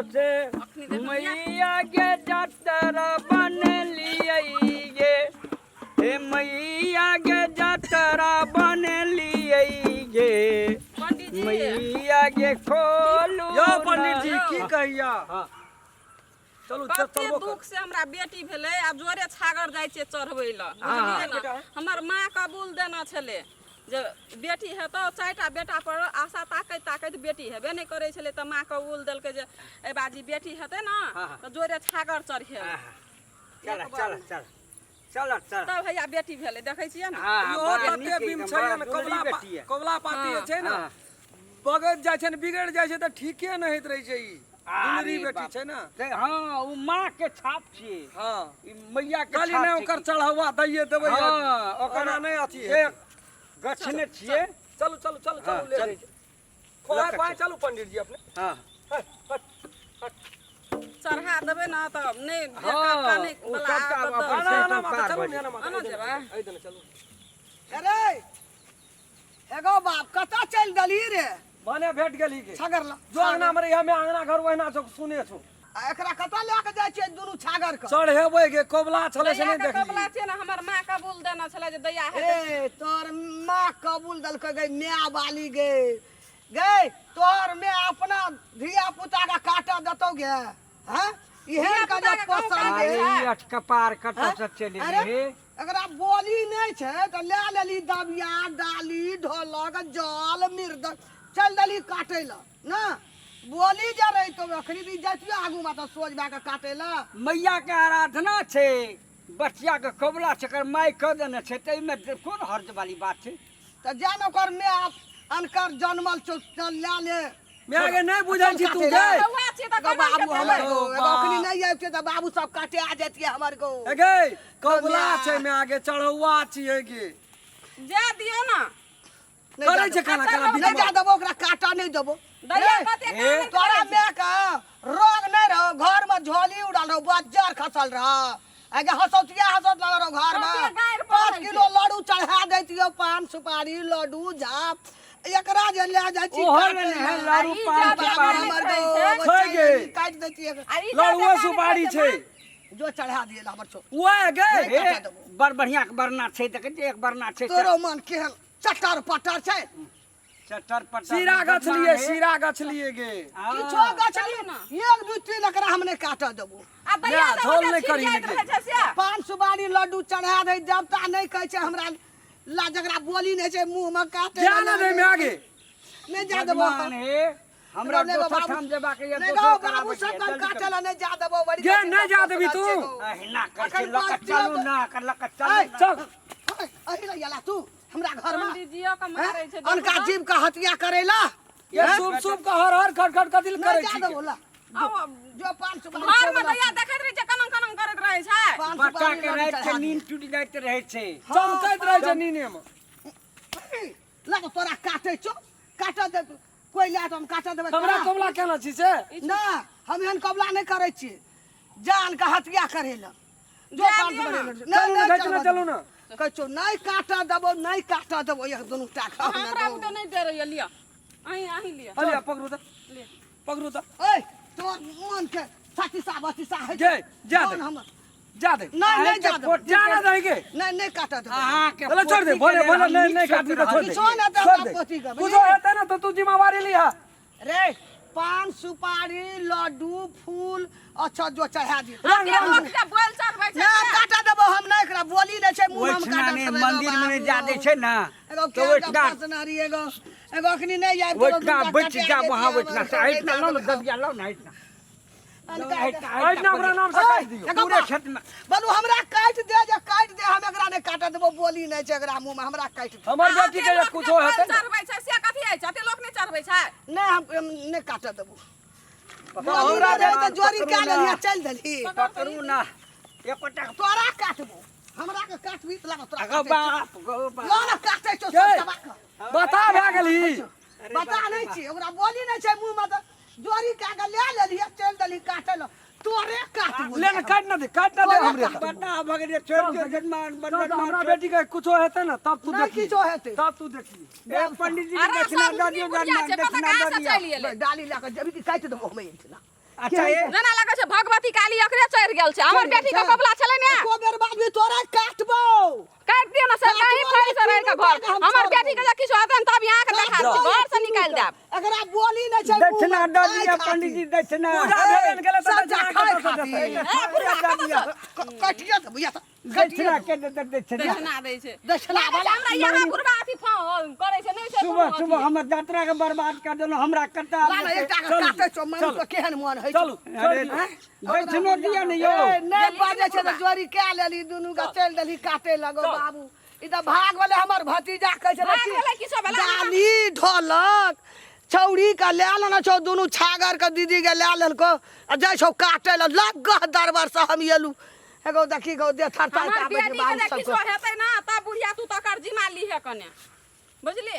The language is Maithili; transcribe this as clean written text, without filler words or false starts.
से मैया के जातरा बन लियै गे, हे मैया के जातरा बन लियै गे, पंडीजी मैया के खोलू। यौ पंडित जी, ना। की कहिया? हाँ। चलू। कते चलबो दुख से हमरा बेटी भेलै, आब जोरे छागर जाइ छियै चढ़बै लए, बुझलियै ने? हमर माँ कबूल देने छलै जे बेटी हेतौ। 4टा बेटा पर आशा ताकैत ताकैत बेटी हेबे नहि करै छलै, तऽ माँ कबूल देलकै जे एहि बाजी बेटी हेतै ने तऽ जोरे छागर चढ़ेबै। चल चल चल चल चल। तब हैया बेटी भेलै, देखै छियै ने? हाँ, इहो बड़ा तते नीक बीम एकदम, छै बड़ा ने, दुलरी कबला बेटी है। कबला पाती हाँ। छै ने, हाँ। बगैर जाइ छै ने, बिगड़ि जाइ छै तऽ ठीके नहि होइत रहै छै। ई दुलरी अरे बेटी बाप। छै ने। ते हाँ, ओ माँ के छाप छियै। हाँ। ई मैया के कहली छाप नहि छै। ओकर चढ़ावा दैये देबै। हाँ, ओकर ओना नहि अथी एक हेतै। गछने छियै। चलू चलू चलू। हाँ, चलू, ले चल। जाइ छै। खोहाय लऽ पाय कऽ। चलू पंडित जी अपने। हाँ। हट, हट, हट। चढ़ा देबै ने तऽ नहि हाँ, कनै ओ बला सबटा आदत। अपन आना आना माता, पार चलू भऽ ने, आना माता। आना जेबै। एहि दने चलू। अरे एगो बाप, कतऽ चलि देलही रे? भने भेट गेली के छागर ला। जो अंगना में रही, हमे अंगना घर ओहिना छौ, सुने छौ। आ एकरा कतऽ लए कऽ जाइ छियै दुनू छागर के? चढ़ेबै गे, कबला छलै से नहि दैया के कबला देखली। छियै ने, हमर माँ कबूल देने छलै जे दैया हेतै। ए तोहर माँ कबूल देलकै गे? माय वाली गे, गे तोहर माय अपना धिया पुता के काटऽ देतौ गे? हैं, एहन के जे धिया-पुता के पोसल गाँव गे। अरे ई अटकपार कतऽ हैं? से चलि अरे एलै हे? एकरा बोली नहि छै तऽ लए लेली दबिया डाली ढोलक जल मृदंग, चलि देली काटै लए ने। बोली जे रहितौ अखनी भी जैतियो आगूमे तऽ सोझ भए कऽ काटै लए। मैया के आराधना छै, बचिया के कबुला छै, एकर माय कऽ देने छै, तऽ एहिमे कोन हर्ज वाली बात छै? तऽ जा ने, ओकर माय अनकर जनमल छौ, चल लए ले। माय गे, नहि बुझै छी तू काटै गे। लए। बौआ छियै तऽ गो कना बाबू के हमर देबै? गो, ओ एगो अखनी बा। नहि आबिते तऽ बाबू सब काटे आ जैतियै हमर गो। ए गे, कबुला माय। छै माय गे, चढ़ौआ छियै गे। जा दियौ ने। नहि करै जा छै खाना खाना। नहि जा देबो ओकरा, काटा नहि देबो। दैया ए, कते ए, कानैत तोरा रहै छै। माय के रोग नहि रहो, घर में झोली उड़ल रहो, बज्जर खसल रहो, आगे हसौतिया हसौत लगल रहो घर कते में। गारि 5 पड़ै किलो छै। लड्डू चढ़ा दैतियो, पान सुपारी लड्डू झाप, एकरा जे ले जाइ छी ओहो काटै ने है लए। लारू आ ई पान जादा सुपारी। हमर कानैत गो, रहै छै। खै गे। काटि दैतियै। आ ई लड़ुओ जादा सुपारी कानैत छै। रहै। जो चढ़ा दिए हमर छो। वएह गे। नहि हे काटऽ देबो। बड़ बढ़िया के बरना छै, देखै छियै एक बरना छै। तोरो मन केहन चटर पटर छै। चटर पटर सीरा गछ लिए, सीरा गछ लिए गे। हाँ। किछो गछ चलू लिए ने। 1 2 3, एकरा हम नहि काटऽ देबो। आ दैया ना, सब झोल ओते नहि करी छिड़ियाइत लेकिन। रहै छै से। पान सुपारी लड्डू चढ़ा दे, देवता नहि कहै छै हमरा ला, जकरा बोली नहि छै मुँह मे काटे। जा ना दे माय गे। नहि जा देबो। भगवान हे हमरा, नहि गो दोसर बाबू, ठाम जेबाक ये, नहि दोसर गो बाबू कराबैके सब ये, कन जल्दी काटे करू। ला नहि जा देबो। बड़ी गे, कठिन नहि जा देबही पोसल तू। छै गो। अहिना कहै छै अखन लऽ कऽ बात चलू दियौ ना, लऽ कऽ चलू ऐ, ना। चल। ऐ, अही लए गेला तू हमरा घर में? पंडीजियो के हैं? मारै छै। अनका जीव के हत्या करेला? ये सुप सुप के हर हर खट खट कथी नहि करै जा छी? देबो ला। आब जो पान सुपारी घर में खेबला दैया देखैत रहै छै, कनन कनन करैत रहै छै। पान बच्चा सुपारी के लड्डू राति चढ़ा के दियौ। नींद टूटि जाइत रहै छै। चमकैत रहै छै नीने में। ला तऽ तोरा काटै छौ, काटऽ दे कोइ ला तऽ हम काटऽ देबै हमरा तोरा? कबला केना छी से? ना, हम एहन कबला नहि करै छियै जान के हत्या करै लए। जो जा पान दियौ सुपारी ने। लड्डू चलू ने, नहि घैच ने, चलबऽ चलू ने। देबो। कहै छौ नहि काटऽ देबो, नहि काटऽ देबो, एक दुनू टा खाउ ने हमरा गो। बुते नहि दे रहै लिअ, अहीं अहीं लिअ। अलिया पकड़ू तऽ, ले। पकड़ू तऽ। ओए तोर मन के छत्तीसा बत्तीसा है। गे, जा दे। मन हमर जा दे। नहि नहि जा देबो। जा ना दे गे। नहि नहि काटऽ देबो। अहाँके चलो छोड़ दे। पोती के भोले लेल भोले हम नहीं नीक नहीं काटबी तऽ सोचि छोड़ दे। रहल किछो नहि छोड़ देबो दे। पोती के। कुछो हेतै ने तऽ तू जिम्मेवारी लिहा। रे पान सुपारी लड्डू फूल अच्छा जो चढ़ा दी। रंग के रंग लोक जे बोल चढ़बै छै ना से। काटा देबो हम नहि, एकरा बोली नहि छै मुँह हम ओहिठिना काटा नहि देबै। मंदिर में नहि जा दै छै ने एगो तऽ के ओहिठिना पसनारी एगो एगो अखनी नहि आबि ओहिठिना बचि जाब अहाँ ओहिठिना से। एहिठिना लौ ने दबिया, लौ ने एहिठिना। एहिठिना ओकरा नाम से काटि दियौ। पूरे क्षेत्र में बोलू हमरा काटि दे, जे काटि दे, हम एकरा नहि काटऽ देबो। बोली नहि छै एकरा मुँह में, हमरा काटि दे। हमर बेटी के अते जे लोक कुछो जे बोल हेतै ने चढ़बै छै से कथी होइ छै? अते लोक नहि चढ़बै छै। नहि, हम नहि काटऽ देबो। बोली हमरा नहि रहै तऽ जोरी पकड़ू कए ना। लेलही आ चलि देलही। पकड़ू ना एकोटा। तोरा काटबो, हमरा के काटबी तऽ लागत तोरा गो काटै छियौ। बाप गो बाप। लऽ ने काटै छौ गे। सब दबा कऽ। बता भए गेलही? बता नहि छी, ओकरा बोली नहि छै मुँह में तऽ जोरी कए कऽ लए लेलही आ चलि देलही काटै लए। तोरे काटबो। ले ने, काटि ना दे, काटि ना दे हमरे। बता भगरे, छोड़ दियौ जजमान। चल तऽ हमरा बेटी के कुछो हेतै ने तब तू नहि देखी। किछो हेतै। तब तू देखी। ए पंडित जी के अरे दक्षिणा सब दऽ दियौ बुढ़िया जजमान, छै, कतऽ दक्षिणा कहाँ दऽ से दियौ। चलि एलै? डाली लए कऽ जेबही कि काटि देबो हम एहिठिना? अच्छा ए जेना लगै छै भगवती काली एकरे चढ़ि गेल छै। हमर बेटी के कबुला छलै ने। एको बेर बाद भी तोरा काटबौ। काटि दियौ ने से काटबो नहीं फैल से ने, रहि के तीनू घर। टा के हम हमर छोड़बौ। बेटी के जे किछु हेतै ने तब यहाँ के देखा काटबौ देब, ने घर से तीनू निकालि टा। देब। एकरा बोली नहि छै दक्षिणा मुँहमे, दऽ खाय दिअ खातिर। पंडीजी दक्षिणा। पूजा भेबे ने गेलै तऽ सब दक्षिणा खाय कतऽ से खातिर। देतै? ए, बुढ़वा कतऽ से? कटियो तऽ भैया दक्षिणा के देतै दक्षिणा? दक्षिणा दै छै। दक्षिणा लागै छै वाला हमरा यहाँ बुढ़वा अथी करै छै, नहि छै सुबह कोनो सुबह अथी। हमर यात्रा के बर्बाद कर देलहुँ हमरा कत्ता। ला ने एकटा के काटै छौ मन के केहन मन होइ छै। चलू। अरे दक्षिणो दिअ ने यौ। ए, नहि बाजै छै तऽ जोड़ी कए लेली दुनू के चलि देली काटे लगो बाबू। ई तऽ भाग वाले हमर भतीजा कहै छलै भाग कि भेलै किछो भेलै, हमरा- डाली ढोलक छौड़ी के लए लेने छौ दुनू छागर के दीदी के लए लेलको आ जाइ छौ काटे लए लग दरबार से हम एलू एगो देखी गो दे थर थर हमर कापै छै बेटी के बाबू जे सबके। किछो हेतै ने तब बुढ़िया तू तकर जिम्मा लीहे कने, बुझली?